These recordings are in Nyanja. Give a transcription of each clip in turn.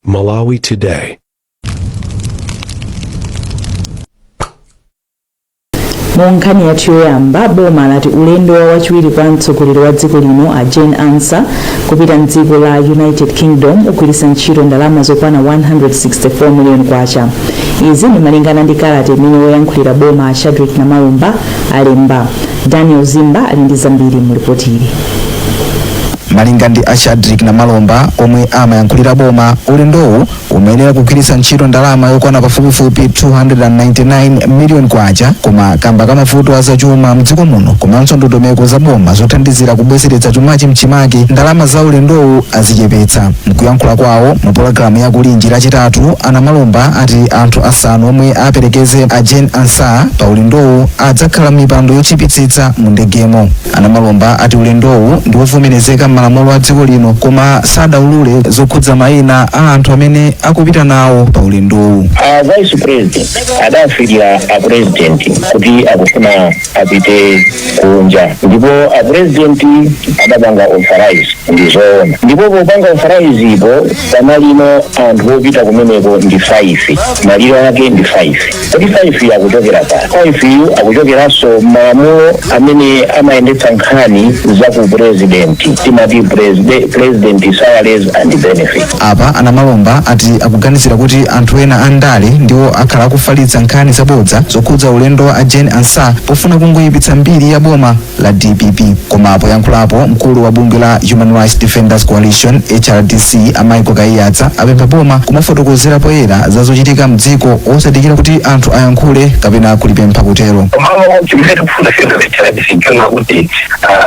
Malawi Today. Mu nkhani yathu yoyamba, boma lati ulendo wa wachiwiri kwa mtsogoleri wa dziko lino a Jane Ansah kupita mdziko la United Kingdom ugwiritsa ntchito ndalama zokwana 164 million kwacha. Izi ndi malingana ndi kalata imene woyankhulira boma a Shadric Namalomba alemba. Daniel Zimba ali ndi zambiri mu ripoti ili. Malinga ndi a Shadric Namalomba omwe amayankhulira boma, ulendowu umayenera kugwiritsa ntchito ndalama yokwana pafupifupi 299 million kwacha, koma kamba ka mavuto a zachuma mdziko muno komanso ndondomeko za boma zothandizira kubwezeretsa chumachi mchimake, ndalama za ulendowu azichepetsa. Mkuyankhula kwawo mu pologalamu ya Kulinji Lachitatu, a Namalomba ati anthu asanu omwe aperekeze a Jane Ansah pa ulendowu adzakhala m'mipando yotchipitsitsa mu ndegemo. A Namalomba ati ulendowu ndi wovomerezeka m'malamulo a dziko lino, koma sadaulule zokhudza mayina a anthu amene akupita nawo pa ulendowu. A vice president adafikira a president kuti akufuna apite kunja, ndipo a president adapanga authorize, ndi zoona. Ndipo popanga authorize ipo pamalino anthu opita kumeneko ndi 5, maliro ake ndi 5. Kodi 5 akuchokera pa 5 yu akuchokeranso malamulo amene amayendetsa nkhani za ku president, timati president salaries and benefits. Apa a Namalomba ati akuganizira kuti anthu ena a ndale ndiwo akhala akufalitsa nkhani zabodza zokhudza ulendo wa a Jane Ansah pofuna kungoyipitsa mbiri ya boma la DPP. Koma poyankhulapo, mkulu wa bungwe la Human Rights Defenders Coalition, HRDC, a Michael Kaiyatsa apempha boma kumafotokozera poyera za zochitika mdziko, osadikira kuti anthu ayankhule kapena kulipempha kutero. Komano chimene tikufuna chinthu HRDC chona kuti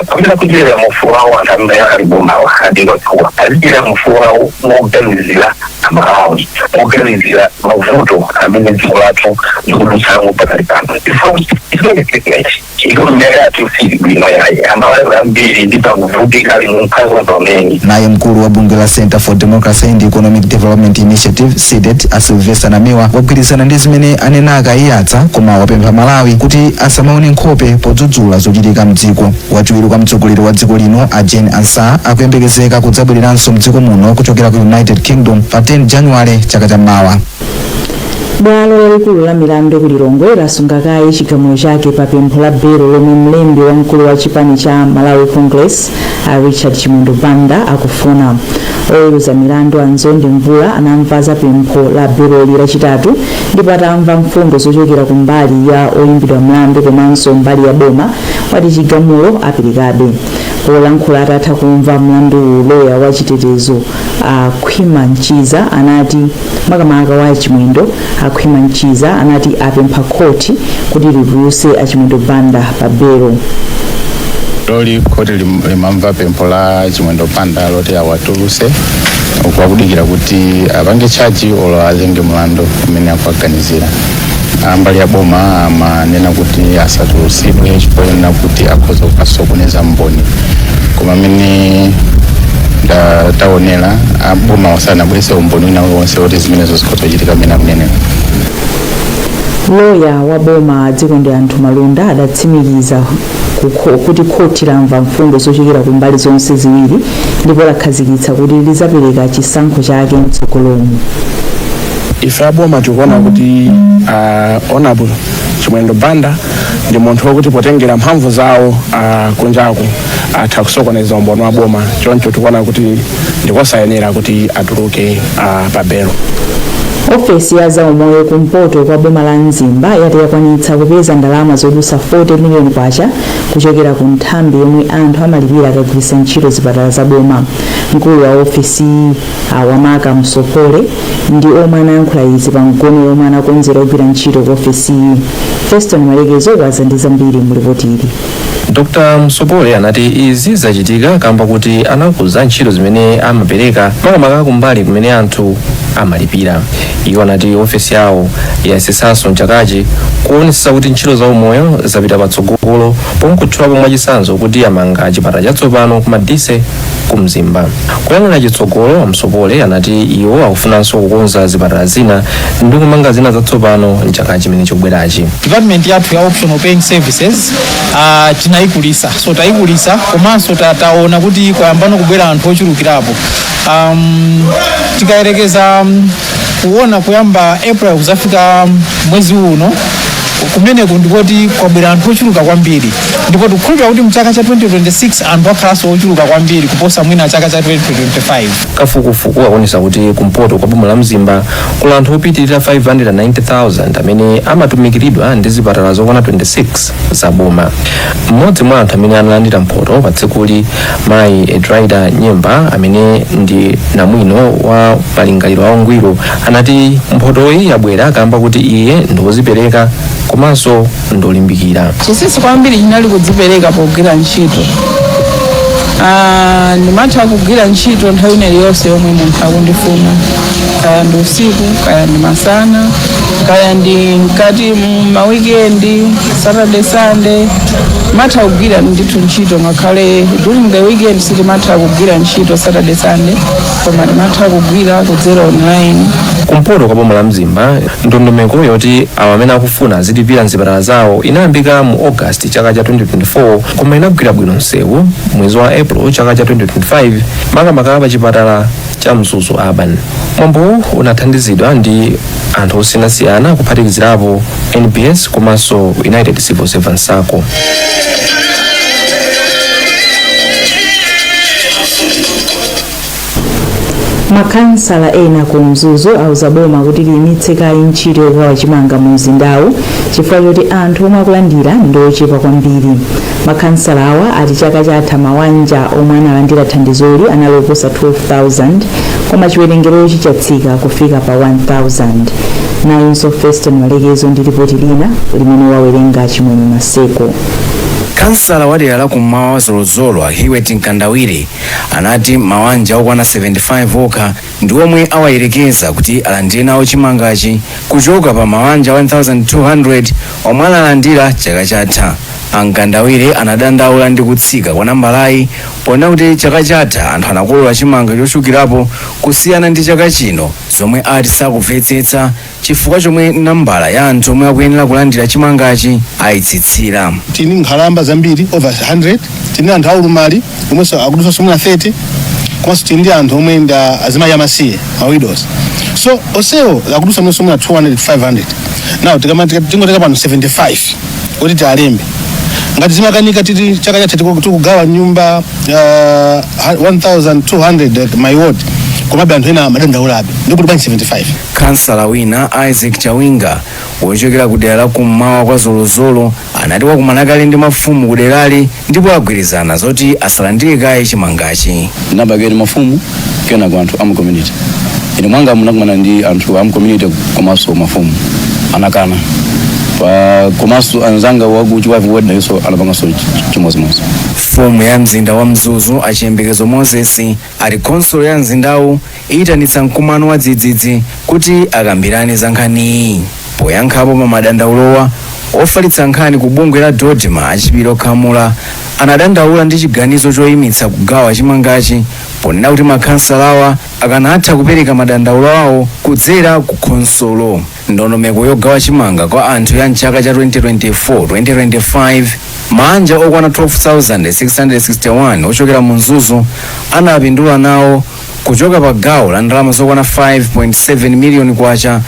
pamene akudyerera ufulu wawo anthu amene ali bomawa, adindotuwa azidyerera ufulu wawo moganizira Amalawi, moganizira mavuto amene dziko lathu likudutsamo pakali pano. Chifukwa chimene ichi economy yathu sili bwino yayi, Amalawi ambiri ndi pakuvutika ali munkhanza pamene. Naye mkulu wa bungwe la Center for Democracy and Economic Development Initiative, CDEDI, a Sylvester Namiwa wagwirizana ndi zimene anena a Kaiyatsa, koma wapempha Malawi kuti asamaone nkhope podzudzula zochitika mdziko. Wachiwiri kwa mtsogoleri wa dziko lino a Jane Ansah akuyembekezeka kudzabwereranso mdziko muno kuchokera ku United Kingdom pa 10 January chaka chammawa. Bwalo lalikulu la milandu ku Lilongwe lasunga kaye chigamulo chake pa pempho la belo lomwe mlembi wamkulu wa chipani cha Malawi Congress a Richard Chimwendo Banda akufuna. Oweruza milandu a Nzondi Mvula anamva za pempho la beloli Lachitatu, ndipo atamva mfundo zochokera ku mbali ya oyimbidwa mlandu komanso mbali ya boma, wati chigamulo aperekabe. Polankhula atatha kumva mlanduwu, loya wa chitetezo a Khwima Mchiza anati, makamaka wa Chimwendo, a Khwima Mchiza anati apempha khoti kuti litulutse a Chimwendo Banda pa belo. Loli khoti limamva pempho la Chimwendo Banda loti awatuluse akudikira kuti apange charge olo azenge mlandu umene akuaganizira. Ambali ya boma amanena kuti asatulusidwe chifukwa chonena kuti akhoza kukasokoneza mboni, koma amene taonera, aboma osanabwerese umboni wina uliwonse kuti zimenezo zikhoza kuchitika amene akunenera. Loya wa boma Dziko ndi Anthu Malunda adatsimikiza kuti khoti lamva mfundo zochokera ku mbali zonse ziwiri ndipo lakhazikitsa kuti lizapereka chisankho chake mtsogolomu. Ife aboma tikuona kuti Honorable Chimwendo Banda ndi munthu wokuti potengera mphamvu zawo kunjaku atha kusokoneza umboni wa boma, choncho tikuona kuti ndikosayenera kuti atuluke pa belo. Ofesi ya zaumoyo kumpoto kwa boma la Mzimba yati yakwanitsa kupeza ndalama zodusa 40 miliyoni kwacha kuchokera ku nthambi yomwe anthu amalipira akagwiritsa ntchito zipatala za boma. Mkulu wa ofesi Wamaka Msopole ndi omwe anayankhula izi pa mgonero omwe anakonzera ogwira ntchito ku ofesiyi. Feston Malekezo waza ndi zambiri mu ripoti ili. Dr Msopole anati izi zachitika kamba kuti anakuza ntchito zimene amapereka, makamaka kumbali kumene anthu amalipira. Iwo anati ofesi yawo yayesetsanso mchakachi kuonetsetsa kuti ntchito za umoyo zapita patsogolo, pomwe kutchulapo mwachitsanzo kuti amanga chipatala chatsopano ku Madise ku Mzimba. Kuyang'ana chitsogolo, Msopole anati iwo akufunanso kukonza zipatala zina ndi kumanga zina zatsopano mchaka chimene chikubwerachi. Department yathu ya optional paying services tinayikulisa, so tayikulisa komanso taona kuti kwayambano kubwera anthu ochulukirapo. Tikayerekeza Tikatha kuona kuyamba April kuzafika mwezi uno, kumeneku ndikoti kwabwera anthu ochuluka kwambiri, ndipo tikukhulupirira kuti mchaka cha 2026 anthu akhalanso ochuluka kwambiri kuposa mwina chaka cha 2025. Kafukufuku akuonesa kuti kumpoto kwa boma la Mzimba kuli anthu opitirira 590,000 amene amatumikiridwa ndi zipatala zokwana 26 za boma. Mmodzi mwa anthu amene analandira mphoto pa tsikuli, mayi Edraida Nyemba, amene ndi namwino wa malingaliro aungwiro, anati mphotoyi yabwera kamba kuti iye ndikuzipereka komanso ndolimbikira. Chinsinsi kwambiri chinali kudzipereka pogwira ntchito. Ndimatha kugwira ntchito nthawi ina iliyonse yomwe munthu akundifuna, kaya ndi usiku, kaya ndi masana, kaya ndi mkati ma weekend, Saturday, Sunday, matha kugwira ndithu ntchito. Ngakhale during the weekend sitimatha kugwira ntchito Saturday, Sunday, koma timatha kugwira kudzera online. Kumpoto kwa boma la Mzimba, ndondomeko yoti awo amene akufuna azilipira mzipatala zawo inayambika mu August chaka cha 2024, koma inagwira bwino msewu mwezi wa April chaka cha 2025, makamaka pa chipatala cha Mzuzu Urban. Mwambowu unathandizidwa ndi anthu osiyanasiyana, kuphatikizirapo NBS komanso United Civil Servants Sacco. Makhansala ena ku Mzuzu auza boma kuti liyimitse kaye ntchito yogawa chimanga mu mzindawu chifukwa choti anthu omwe akulandira ndi ochepa kwambiri. Makhansala awa ati chaka chatha mawanja omwe analandira thandizoli anali oposa 12,000, koma chiwerengerochi chatsika kufika pa 1000. Nayinso Feston Malekezo ndi ripoti lina limene wawerenga Chimwemwe Maseko. Kansala wa dera la kummawa wa Zolozolo, Hiwet Mkandawire, anati mawanja okwana 75 okha ndi omwe awayerekeza kuti alandire nawo chimangachi kuchoka pa mawanja 1200 omwe analandira chaka chatha. Amkandawire anadandaula ndi kutsika kwa nambalayi pona kuti chaka chatha anthu anakolola chimanga chochulukirapo kusiyana ndi chaka chino, zomwe ati sakumvetsetsa chifukwa chomwe nambala ya anthu omwe akuyenera kulandira chimangachi ayitsitsira. Tini nkhalamba zambiri, over 100. Tini anthu aulumali omwenso akudusa mwina 30, komanso tini ndi anthu omwe ndi azimayi amasiye, ma widows, so onsewo akudusa mwinso mwina 200, 500. Now tingoteka pano 75 kuti tialembe, ngati zimakanika titi chaka chatha tikugawa nyumba 1200 my ward, komabe anthu ena amadandaulabe, ndikuti bwanji 75? Kansala wina, Isaac Chawinga, wochokera ku dera la kummawa kwa Zolozolo, anati wakumana kale ndi mafumu ku derali ndipo agwirizana zoti asalandire kaye chimangachi. Nabakeni mafumu, kenako anthu amu community. Ine mwanga munakumana ndi anthu amu community komanso mafumu, anakana pa, komanso anzanga waku Chiwavi ward nayenso anapanganso chimodzimodzi. Mfumu ya mzinda wa Mzuzu, Achiyembekezo Moses, ati khonsolo ya mzindawu iyitanitsa mkumano wa dzidzidzi kuti akambirane za nkhaniyi. Poyankhapo pa madandaulowa, ofalitsa nkhani ku bungwe la DoDMA, Achipiro Khamula, anadandaula ndi chiganizo choyimitsa kugawa chimangachi ponena kuti makhansalawa akanatha kupereka madandaulo awo kudzera ku khonsolo. Ndondomeko yogawa chimanga kwa anthu ya mchaka cha 2024-2025, manja okwana 12,661 ochokera mu Mzuzu anapindula nawo kuchoka pa gawo la ndalama zokwana 5.7 miliyoni kwacha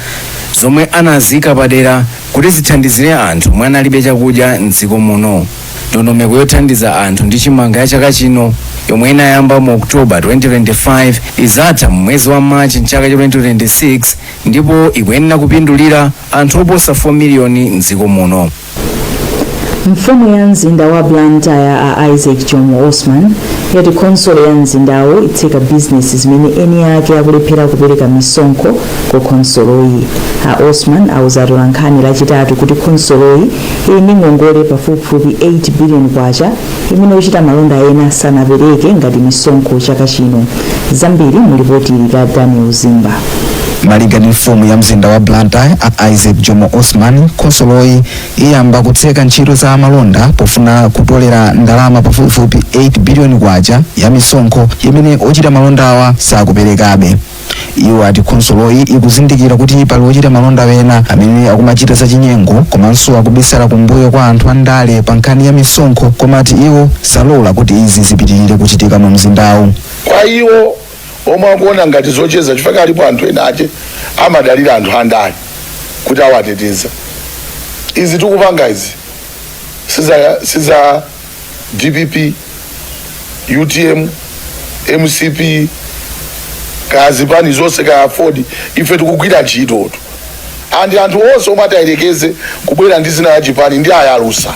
zomwe anazika padera kuti zithandizire anthu omwe analibe chakudya mdziko muno. Ndondomeko yothandiza anthu ndi chimanga ya chaka chino, yomwe inayamba mu Oktoba 2025, izatha mu mwezi wa Machi mchaka cha 2026 ndipo ikuyenera kupindulira anthu oposa 4 miliyoni mdziko muno. Mfumu ya mzinda wa Blantyre, a Isaac Jomo Osman, yati khonsolo ya mzindawo itseka bizinesi zimene eni ake akulephera kupereka misonkho ku khonsoloyi. A Osman auza atolankhani Lachitatu kuti khonsoloyi ili ndi ngongole pafupifupi 8 billion kwacha imene ochita malonda ena sanapereke ngati misonkho chaka chino. Zambiri mu lipoti la Daniel Zimba. Malinga ndi mfumu ya mzinda wa Blantyre, a Isaac Jomo Osman, khonsoloyi iyamba kutseka ntchito za amalonda pofuna kutolera ndalama pafupifupi 8 biliyoni kwacha ya misonkho imene ochita malondawa sakuperekabe. Iwo ati khonsoloyi ikuzindikira kuti pali ochita malonda ena amene akumachita zachinyengo komanso akubisala kumbuyo kwa anthu andale pa nkhani ya misonkho, koma ati iwo salola kuti izi zipitirire kuchitika mu mzindawu. Kwa iwo Omwe akuona ngati zocheza, chifukwa alipo anthu ena ache amadalira anthu andale kuti awateteza. Izi tikupanga izi siza DPP, UTM, MCP, kaya zipani zonse, kaya Ford. Ife tikugwira ntchitotu, and anthu onse omwe atayelekeze kubwera ndi zina la chipani ndi ayalusa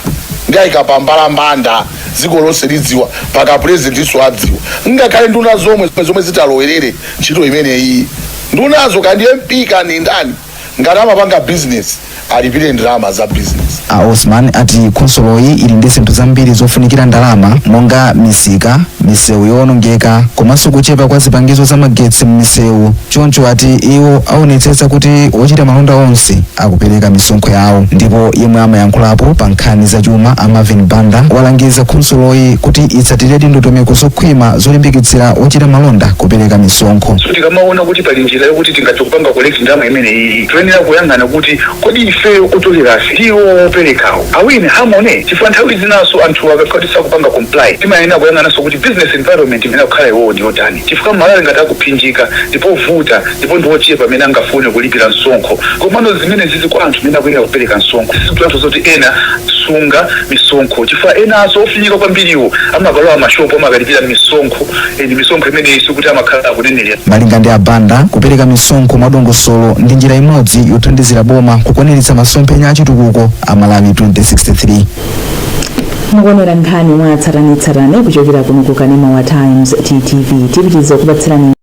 ndi ayikapambalambanda, dziko lonse lidziwa, paka president adziwa, ngakhale nduna zomwe zitalowerere ntchito imeneyi. Ndunazo kandi MP kandi ndani, ngati amapanga business alipire ndalama za business. A Osman ati khonsoloyi ili ndi zinthu zambiri zofunikira ndalama, monga misika, misewu yowonongeka komanso kuchepa kwa zipangizo za magetsi m'misewu. Choncho ati iwo aonetsetsa kuti ochita malonda onse akupereka misonkho yawo. Ndipo yemwe amayankhulapo pa nkhani zachuma, a Marvin Banda, walangiza khonsoloyi kuti itsatiredi ndondomeko zokhwima zolimbikitsira ochita malonda kupereka misonkho. So tikamaona kuti pali njira yokuti tingathe kupanga collect ndalama imene iyi, toyenera kuyang'ana kuti kodi ifeyo otolerasi ndiwo operekawo awine harmony, chifukwa nthawi zinaso anthu akakhala sakupanga comply. Timayenera kuyang'ananso kuti business environment imene akukhala iwowo ndiyotani, chifukwa Malawi ngati akuphinjika ndipo vuta ndipo ndiwochepa amene angafune kulipira msonkho. Komano zimene zizi kwa anthu amene akuyenera kupereka msonkho, sizikutanthauza zoti ena sunga misonkho, chifukwa enanso ofinyika kwambiriwo amakalowa mashopo amakalipira misonkho, ndi misonkho imeneyi sikuti amakhala akunenera. Malinga ndi abanda, kupereka misonkho mwadongosolo ndi njira imodzi yothandizira boma kukwaniritsa masomphenya achitukuko a Malawi 2063. Mukuonera nkhani mwa tsatanetsatane kuchokera kuno ku kanema wa Times TTV. Tipitiriza kupatsirani.